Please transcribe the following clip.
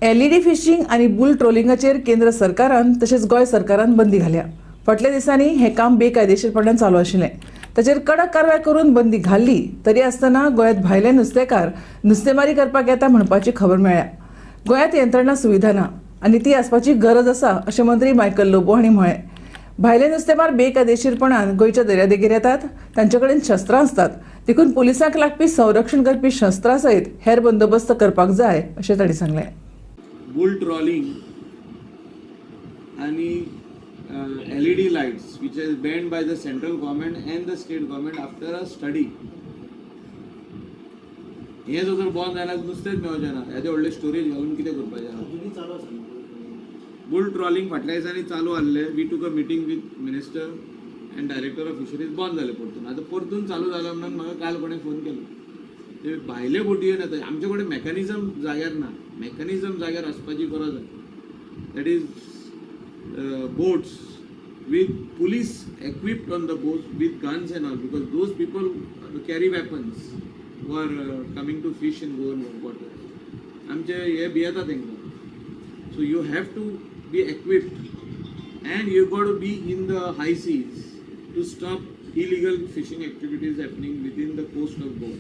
LED fishing आनी bull ट्रोलिंगाचेर केंद्र सरकारान तशेंच गोंय सरकारान बंदी घाल्या. फाटल्या दिसांनी हें काम बेकायदेशीरपणान चालू आशिल्लें. ताचेर कडक कारवाय करून बंदी घाल्ली तरी आसतना गोंयांत भायले नुस्तेकार नुस्तेमारी करपाक येता म्हणपाची खबर मेळ्ळ्या. गोंयांत यंत्रणा सुविधा ना आनी ती आसपाची गरज आसा, अशें मंत्री मायकल लोबो हांणी म्हळें. भायले नुस्तेमार बेकायदेशीरपणान गोंयच्या दर्यादेगेर येतात. तांचे कडेन शस्त्रां आसतात, देखून पुलिसांक लागपी संरक्षण करपी शस्त्रां सयत हेर बंदोबस्त करपाक जाय, अशें तांणी सांगलें. बुल ट्रॉलिंग आणि LED lights, which is banned by the central government and the state government after a study, हें जर बंद जाल्यार नुस्तेंच मेळचें ना. येदे व्हडलें स्टोरेज घालून कितें करपाचें आहा? बुल ट्रॉलिंग फाटल्या दिसांनी चालू आहले. We took a meeting with minister and director of fisheries. बंद जालें परतून. आतां परतून चालू जालां म्हणून म्हाका काल कोणें फोन केलो. ते भायले बोटी येवन येता. आमचे कडेन मॅकॅनिजम जाग्यार ना. मॅकॅनिजम जाग्यार आसपाची गरज आसा, that is, boats with police equipped on the boats with guns and all, because those people carry weapons who are coming to fish in Goan water. आमचे हे भियेता तांकां. So you have to be equipped and you got to be in the high seas to stop illegal fishing activities happening within the coast of Goa.